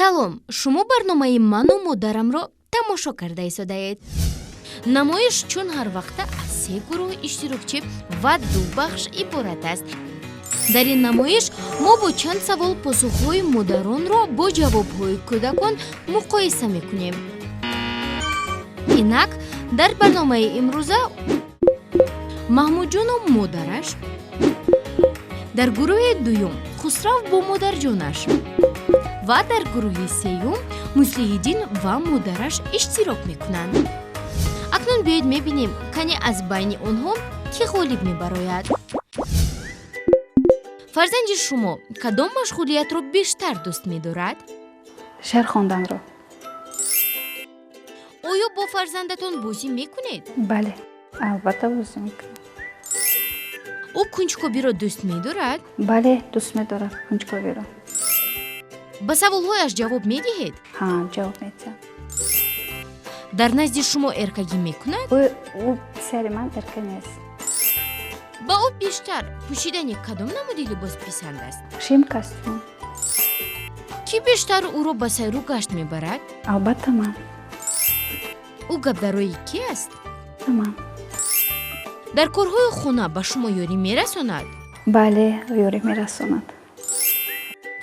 Салом, шумо барномаи ману модарамро тамошо карда истодаед. Намоиш чун ҳар вақта аз се гурӯҳ иштирокчӣ ва ду бахш иборат аст. Дар ин намоиш мо бо чанд савол посухҳои модаронро бо ҷавобҳои кӯдакон муқоиса мекунем. Инак, дар барномаи имрӯза Маҳмудҷону модараш, дар гурӯҳи дуюм Хусрав бо модарҷонаш ва дар гурӯҳи сеюм Муслиҳиддин ва модараш иштирок мекунанд. Акнун биёед мебинем, кане аз байни онҳо кӣ ғолиб мебарояд. Фарзанди шумо кадом машғулиятро бештар дӯст медорад? Шеър хонданро. Оё бо фарзандатон бозӣ мекунед? Бале, албатта, бозӣ мекунам. Ӯ кунҷкобиро дӯст медорад? Бале, дӯст медорад кунҷковиро. Ба саволҳояш ҷавоб медиҳед? Ҳа, ҷавоб медиҳам. Дар назди шумо эркагӣ мекунад? Ӯ писари ман эрка нест. Ба ӯ бештар пӯшидани кадом намуди либос писанд аст? Шим, костюм. Кӣ бештар ӯро ба сайру гашт мебарад? Албатта, ман. Ӯ гапдарои кӣ аст? Ман. Дар корҳои хона ба шумо ёрӣ мерасонад? Бале, ёрӣ мерасонад.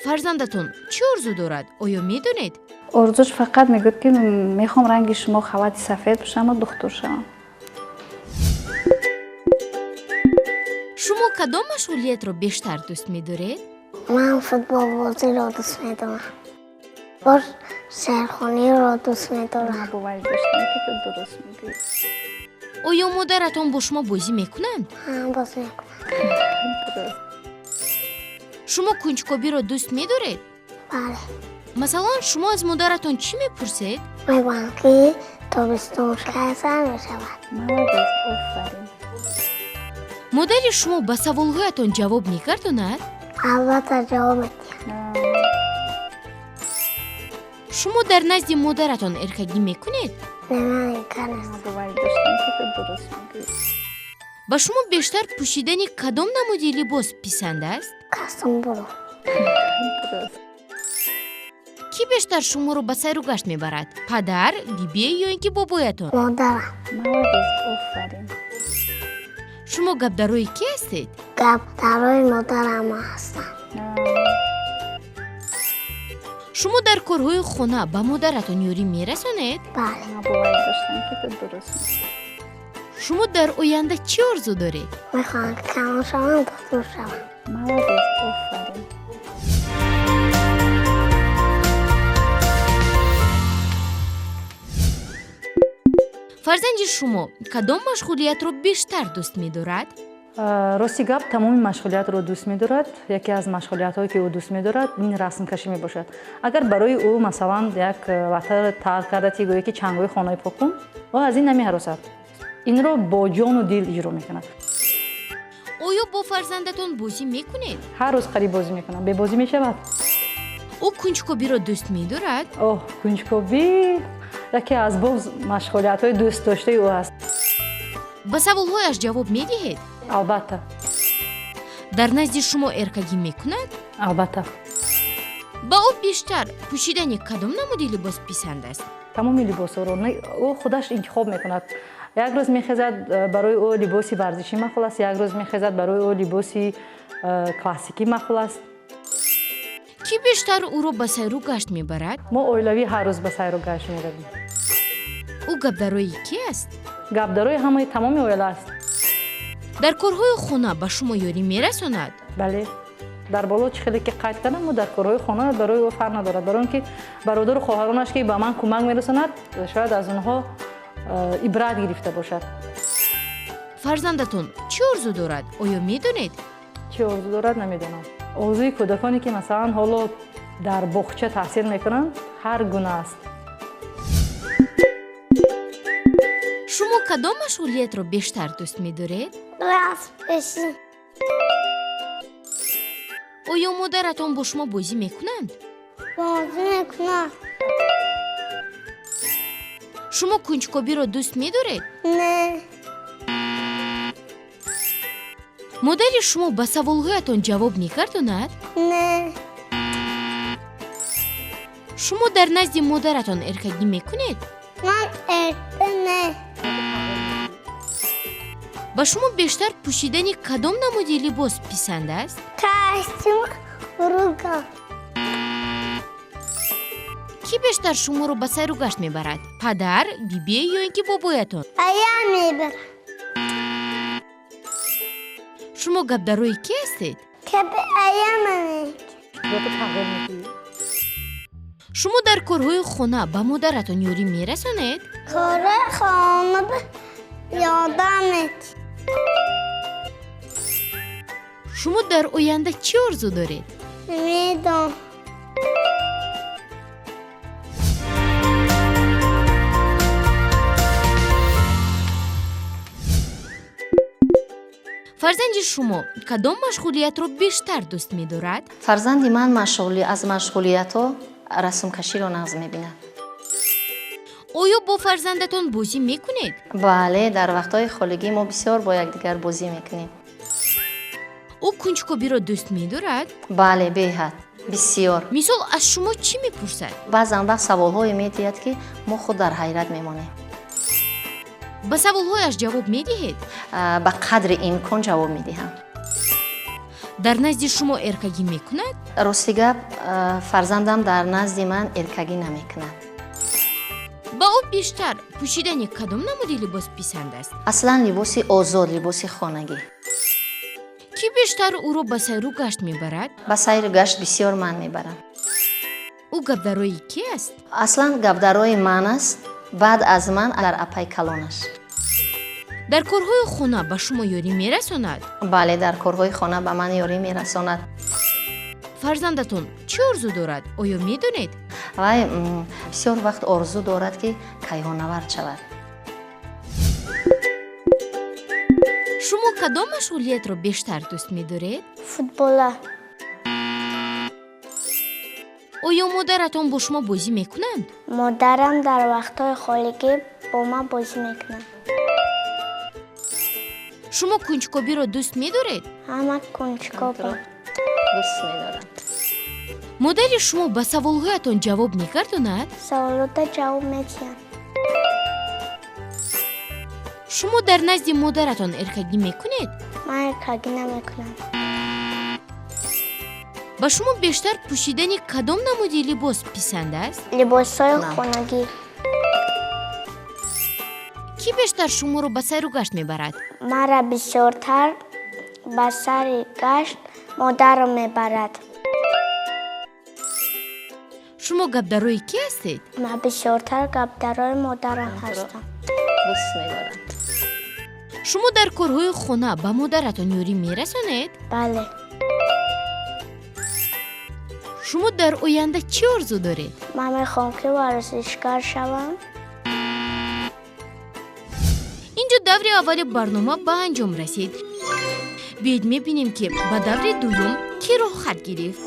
Фарзандатон чӣ орзу дорад, оё медонед? Орзуш фақат мегӯяд, ки мехоҳам ранги шумо халати сафед пӯшаму духтур шавам. Шумо кадом машғулиятро бештар дӯст медоред? Ман футболбозиро дӯст медорам, боз шеърхониро дӯст медорам. Ман боварӣ доштам, ки ту дуруст мегӯӣ. Оё модаратон бо шумо бозӣ мекунанд? Ҳа, бозӣ мекунам. Дуруст. Шумо кунҷкобиро дӯст медоред? Бале. Масалан, шумо аз модаратон чӣ мепурсед? Мегӯям, ки тобистон кай сар мешавад. Молодец, офарин. Модари шумо ба саволҳоятон ҷавоб мегардонад? Албатта, ҷавоб медиҳам. Шумо дар назди модаратон эркагӣ мекунед? Не, ман эрка нестам. Ман боварӣ доштам, ки ту дуруст мегӯӣ. Ба шумо бештар пӯшидани кадом намуди либос писанд аст? Костюм буро. Дуруст. Кӣ бештар шуморо ба сайру гашт мебарад, падар, биби ё ин ки бобоятон? Модарам. Молодец, офарин. Шумо гапдарои кӣ ҳастед? Гапдарои модарам ҳастам. Шумо дар корҳои хона ба модаратон ёрӣ мерасонед? Бале. Ман боварӣ доштам, ки ту дуруст мегӯӣ. Шумо дар оянда чӣ орзу доред? Мехоҳам, ки калон шавам, духтур шавам. Молодец, офарин. Фарзанди шумо кадом машғулиятро бештар дӯст медорад? Рости гап, тамоми машғулиятро дӯст медорад. Яке аз машғулиятҳое, ки ӯ дӯст медорад, ин расмкашӣ мебошад. Агар барои ӯ, масалан, як лата тар карда ти, гӯе ки чангои хонаи пок кун, ӯ аз ин намеҳаросад, инро бо ҷону дил иҷро мекунад. Оё бо фарзандатон бозӣ мекунед? Ҳар рӯз қариб бозӣ мекунам. Бебозӣ мешавад? Ӯ кунҷкобиро дӯст медорад? Оҳ, кунҷкобӣ яке аз боз машғулиятҳои дӯстдоштаи ӯ аст. Ба саволҳояш ҷавоб медиҳед? Албатта. Дар назди шумо эркагӣ мекунад? Албатта. Ба ӯ бештар пӯшидани кадом намуди либос писанд аст? Тамоми либосҳоро ӯ худаш интихоб мекунад. Як рӯз мехезад, барои ӯ либоси варзишӣ маъқул аст, як рӯз мехезад, барои ӯ либоси классикӣ маъқул аст. Кӣ бештар ӯро ба сайру гашт мебарад? Мо оилавӣ ҳар рӯз ба сайру гашт меравем. Ӯ гапдарои кӣ аст? Гапдарои ҳамаи тамоми оила аст. Дар корҳои хона ба шумо ёрӣ мерасонад? Бале, дар боло чӣ хеле ки қайд кардам, мо дар корҳои хона барои ӯ фарқ надорад, барои он ки бародару хоҳаронаш, ки ба ман кӯмак мерасонад, шояд аз онҳо ибрат гирифта бошад. Фарзандатон чӣ орзу дорад, оё медонед? Чӣ орзу дорад, намедонам. Орзуи кӯдаконе, ки, масалан, ҳоло дар боғча таҳсил мекунанд, ҳар гуна аст. Шумо кадом машғулиятро бештар дӯст медоред? Расмкашӣ. Оё модаратон бо шумо бозӣ мекунанд? Бозӣ мекунад. Шумо кунҷкобиро дӯст медоред? Не. Модари шумо ба саволҳоятон ҷавоб мегардонад? Не. Шумо дар назди модаратон эркагӣ мекунед? Ман эрка не. Ба шумо бештар пӯшидани кадом намуди либос писанд аст? Костюм руга. Кӣ бештар шуморо ба сайру гашт мебарад? Падар, биби ё ин ки бобоятон? Ая мебарад. Шумо гапдарои кӣ ҳастед? Каби ая ман. Шумо дар корҳои хона ба модаратон ёрӣ мерасонед? Корҳои хона ба ёрдам медиҳам. Шумо дар оянда чӣ орзу доред? Намедонам. Фарзанди шумо кадом машғулиятро бештар дӯст медорад? Фарзанди ман аз машғулиятҳо расмкаширо нағз мебинад. Оё бо фарзандатон бозӣ мекунед? Бале, дар вақтҳои холигӣ мо бисёр бо якдигар бозӣ мекунем. Ӯ кунҷкобиро дӯст медорад? Бале, беҳад, бисёр. Мисол, аз шумо чӣ мепурсад? Баъзан вақт саволҳое медиҳад, ки мо худ дар ҳайрат мемонем. Ба саволҳояш ҷавоб медиҳед? Ба қадри имкон ҷавоб медиҳам. Дар назди шумо эркагӣ мекунад? Рости гап, фарзандам дар назди ман эркагӣ намекунад. Ба ӯ бештар пӯшидани кадом намуди либос писанд аст? Аслан либоси озод, либоси хонагӣ. Кӣ бештар ӯро ба сайру гашт мебарад? Ба сайру гашт бисёр ман мебарам. Ӯ гапдарои кӣ аст? Аслан гапдарои ман аст, баъд аз ман дар апай калонаш. Дар корҳои хона ба шумо ёрӣ мерасонад? Бале, дар корҳои хона ба ман ёрӣ мерасонад. Фарзандатон чӣ орзу дорад? Оё медонед? Вай бисёр вақт орзу дорад, ки кайҳонавард шавад. Шумо кадом машғулиятро бештар дӯст медоред? Футбола. Оё модаратон бо шумо бозӣ мекунанд? Модарам дар вақтҳои холигӣ бо ман бозӣ мекунад. Шумо кунҷкобиро дӯст медоред? Ҳама кунҷкобам. Дӯст медорам. Модари шумо ба саволҳоятон ҷавоб мегардонад? Саволота ҷавоб медиҳам. Шумо дар назди модаратон эркагӣ мекунед? Ман эркагӣ намекунам. Ба шумо бештар пӯшидани кадом намуди либос писанд аст? Либосҳои хонагӣ. Кӣ бештар шуморо ба сайру гашт мебарад? Маро бисёртар ба сайру гашт модарам мебарад. Шумо гапдарои кӣ ҳастед? Ман бисёртар гапдарои модарам ҳастам. Дӯст медорам. Шумо дар корҳои хона ба модаратон ёрӣ мерасонед? Бале. Шумо дар оянда чӣ орзу доред? Ман мехоҳам, ки варзишгар шавам. Инҷо даври аввали барнома ба анҷом расид. Биёед мебинем, ки ба даври дуюм кӣ роҳхат гирифт.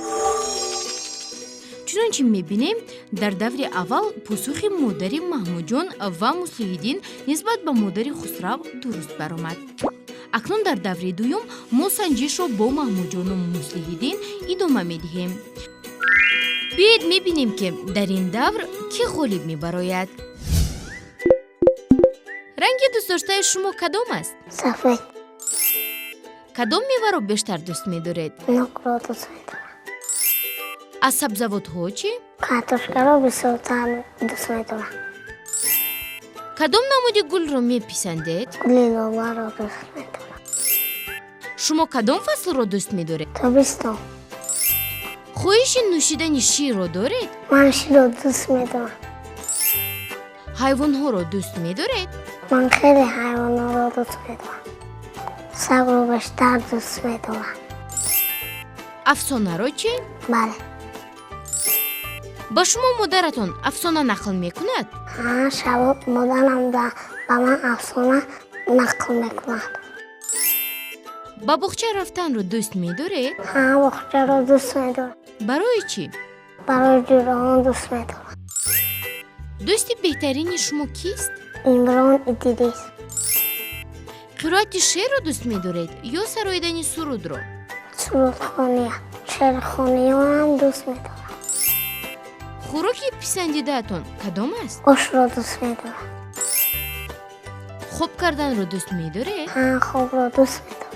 Чунончи мебинем, дар даври аввал посухи модари Маҳмудҷон ва Муслиҳиддин нисбат ба модари Хусрав дуруст баромад. Акнун дар даври дуюм мо санҷишро бо Маҳмудҷону Муслиҳиддин идома медиҳем. Биёед мебинем, ки дар ин давр кӣ ғолиб мебарояд. Ранги дӯстдоштаи шумо кадом аст? Сафед. Кадом меваро бештар дӯст медоред? Нокро дӯст медорам. Аз сабзавотҳо чӣ? Картошкаро бисёртар дӯст медорам. Кадом намуди гулро меписандед? Гули лоларо дӯст медорам. Шумо кадом фаслро дӯст медоред? Тобистон. Хоҳиши нӯшидани ширро доред? Ман ширро дӯст медорам. Ҳайвонҳоро дӯст медоред? Ман хеле ҳайвонҳоро дӯст медорам. Сагро бештар дӯст медорам. Афсонаро чӣ? Бале. Ба шумо модаратон афсона нақл мекунад? Ҳа, шабо модарам ба ман афсона нақл мекунад. Ба боғча рафтанро дӯст медоред? Ҳа, боғчаро дӯст медорам. Барои чӣ? Барои ҷӯраҳон дӯст медорам. Дӯсти беҳтарини шумо кист? Имрон Идрис. Қироати шеърро дӯст медоред ё сароидани сурудро? Сурудхония. Шеърхониёам дӯст медорам. Хӯроки писандидаатон кадом аст? Ошро дӯст медорам. Хоб карданро дӯст медоред? Ҳа, хобро дӯст медорам.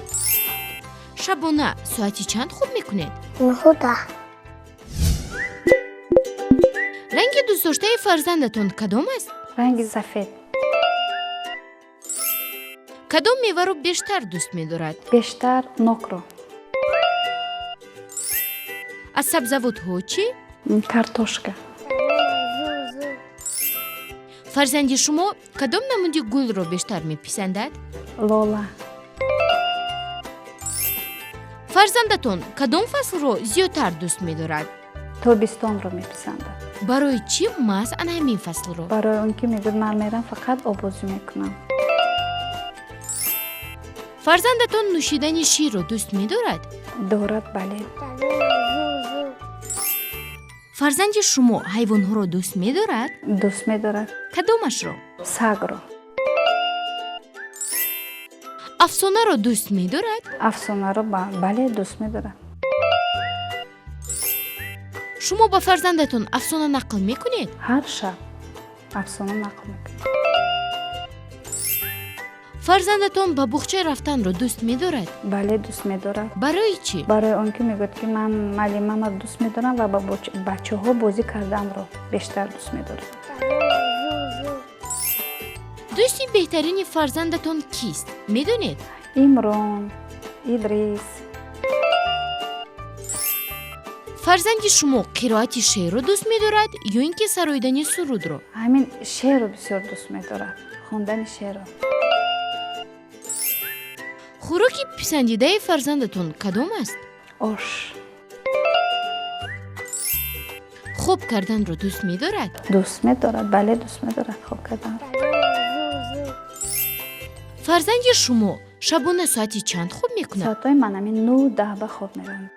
Шабона соати чанд хоб мекунед? 9-10. Ранги дӯстдоштаи фарзандатон кадом аст? Ранги сафед. Кадом меваро бештар дӯст медорад? Бештар нокро. Аз сабзавотҳо чӣ? Картошка. Фарзанди шумо кадом намуди гулро бештар меписандад? Лола. Фарзандатон кадом фаслро зиёдтар дӯст медорад? Тобистонро меписандад. Барои чӣ маҳз ана ҳамин фаслро? Барои он ки мегӯяд, ман мерам, фақат оббозӣ мекунам. Фарзандатон нӯшидани ширро дӯст медорад? Дорад, бале. Фарзанди шумо ҳайвонҳоро дӯст медорад? Дӯст медорад. Кадомашро? Сагро. Афсонаро дӯст медорад? Афсонаро бале, дӯст медорад. Шумо ба фарзандатон афсона нақл мекунед? Ҳар шаб афсона нақл мекунем. Фарзандатон ба буғча рафтанро дӯст медорад? Бале, дӯст медорад. Барои чӣ? Барои он ки мегӯяд, ки ман муаллимамро дӯст медорам ва ба бачаҳо бозӣ карданро бештар дӯст медорам. Дӯсти беҳтарини фарзандатон кист, медонед? Имрон, Идрис. Фарзанди шумо қироати шеърро дӯст медорад ё ин ки сароидани сурудро? Ҳамин шеърро бисёр дӯст медорад, хондани шеърро. Хӯроки писандидаи фарзандатон кадом аст? Ош. Хоб карданро дӯст медорад? Дӯст медорад, бале, дӯст медорад хоб карданро. Фарзанди шумо шабона соати чанд хоб мекунад? Соатҳои ман ҳамин 9-10 ба хоб меравам.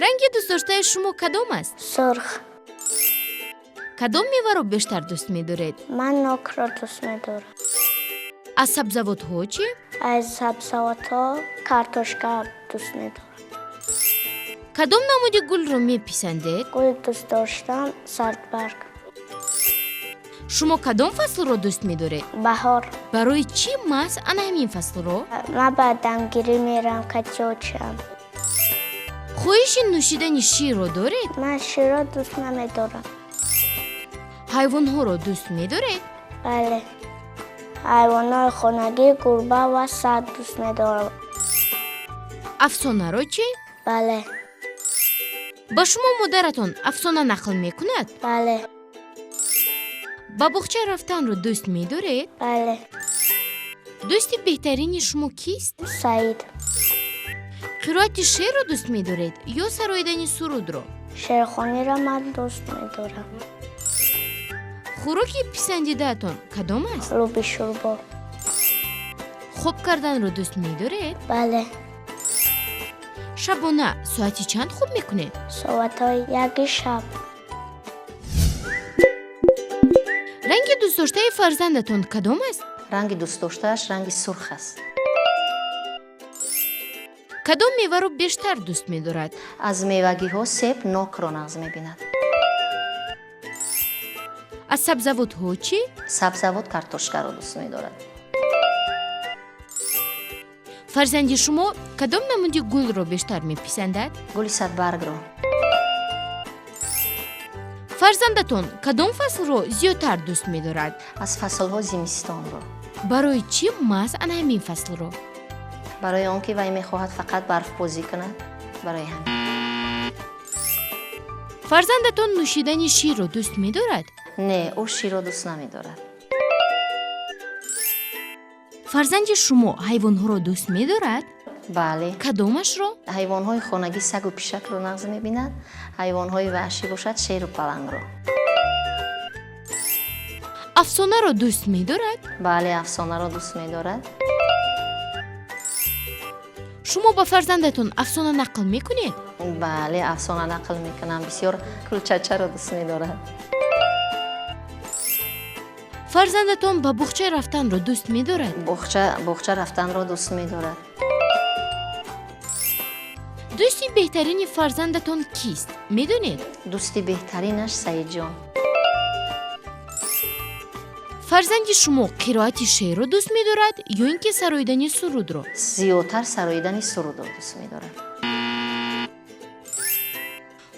Ранги дӯстдоштаи шумо кадом аст? Сурх. Кадом меваро бештар дӯст медоред? Ман нокро дӯст медорам. Аз сабзавотҳо чӣ? Аз сабзавотҳо картошка дӯст медорам. Кадом намуди гулро меписандед? Гул дӯст доштам сардбарг. Шумо кадом фаслро дӯст медоред? Баҳор. Барои чӣ маҳз ана ҳамин фаслро? Ман ба дамгирӣ мерам, катёчам. Хоҳиши нӯшидани ширро доред? Ман ширро дӯст намедорам. Ҳайвонҳоро дӯст медоред? Бале. Ҳайвонҳои хонагӣ, гурба ва саг дӯст медорам. Афсонаро чӣ? Бале. Ба шумо модаратон афсона нақл мекунад? Бале. Ба буғча рафтанро дӯст медоред? Бале. Дӯсти беҳтарини шумо кист? Саид. Қироати шеърро дӯст медоред ё сароидани сурудро? Шеърхониро ман дӯст медорам. Хӯроки писандидаатон кадом аст? Луби шӯрбо. Хоб карданро дӯст медоред? Бале. Шабона соати чанд хоб мекунед? Соатҳои 1 шаб. Ранги дӯстдоштаи фарзандатон кадом аст? Ранги дӯстдоштааш ранги сурх аст. Кадом меваро бештар дӯст медорад? Аз мевагиҳо себ, нокро нағз мебинад. Аз сабзавотҳо чӣ? Сабзавот картошкаро дӯст медорад. Фарзанди шумо кадом намуди гулро бештар меписандад? Гули садбаргро. Фарзандатон кадом фаслро зиёдтар дӯст медорад? Аз фаслҳо зимистонро. Барои чӣ маҳз ана ҳамин фаслро? Барои он ки вай мехоҳад фақат барфбозӣ кунад, барои ҳамин. Фарзандатон нӯшидани ширро дӯст медорад? Не, ӯ ширро дӯст намедорад. Фарзанди шумо ҳайвонҳоро дӯст медорад? Бале. Кадомашро? Ҳайвонҳои хонагӣ сагу пишакро нағз мебинад, ҳайвонҳои ваҳшӣ бошад шеру палангро. Афсонаро дӯст медорад? Бале, афсонаро дӯст медорад. Шумо ба фарзандатон афсона нақл мекунед? Бале, афсона нақл мекунам. Бисёр кулчачаро дӯст медорад. Фарзандатон ба буғча рафтанро дӯст медорад? Боғча рафтанро дӯст медорад. Дӯсти беҳтарини фарзандатон кист, медонед? Дӯсти беҳтаринаш Саидҷон. Фарзанди шумо қироати шеърро дӯст медорад ё ин ки сароидани сурудро? Зиёдтар сароидани сурудро дӯст медорад.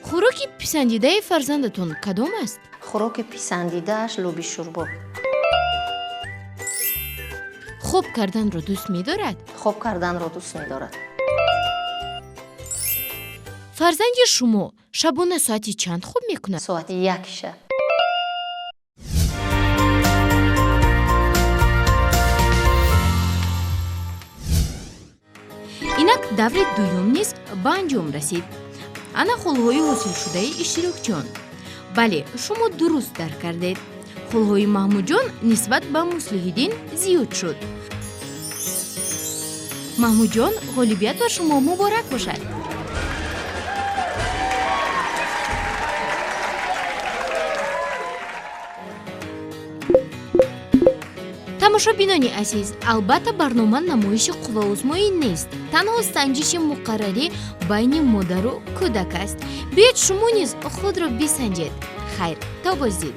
Хӯроки писандидаи фарзандатон кадом аст? Хӯроки писандидааш лӯби шӯрбо. Хоб карданро дӯст медорад? Хоб карданро дӯст медорад. Фарзанди шумо шабона соати чанд хоб мекунад? Соати 1 шаб. Инак даври дуюм низ ба анҷом расид. Ана холҳои ҳосилшудаи иштирокчиён. Бале, шумо дуруст дарк кардед. Холҳои Маҳмудҷон нисбат ба Муслиҳиддин зиёд шуд. Маҳмудҷон, ғолибият ба шумо муборак бошад. Тамошобинони азиз, албатта барнома намоиши қувваозмоӣ нест, танҳо санҷиши муқаррарӣ байни модару кӯдак аст. Биёед шумо низ худро бисанҷед. Хайр, то боздид.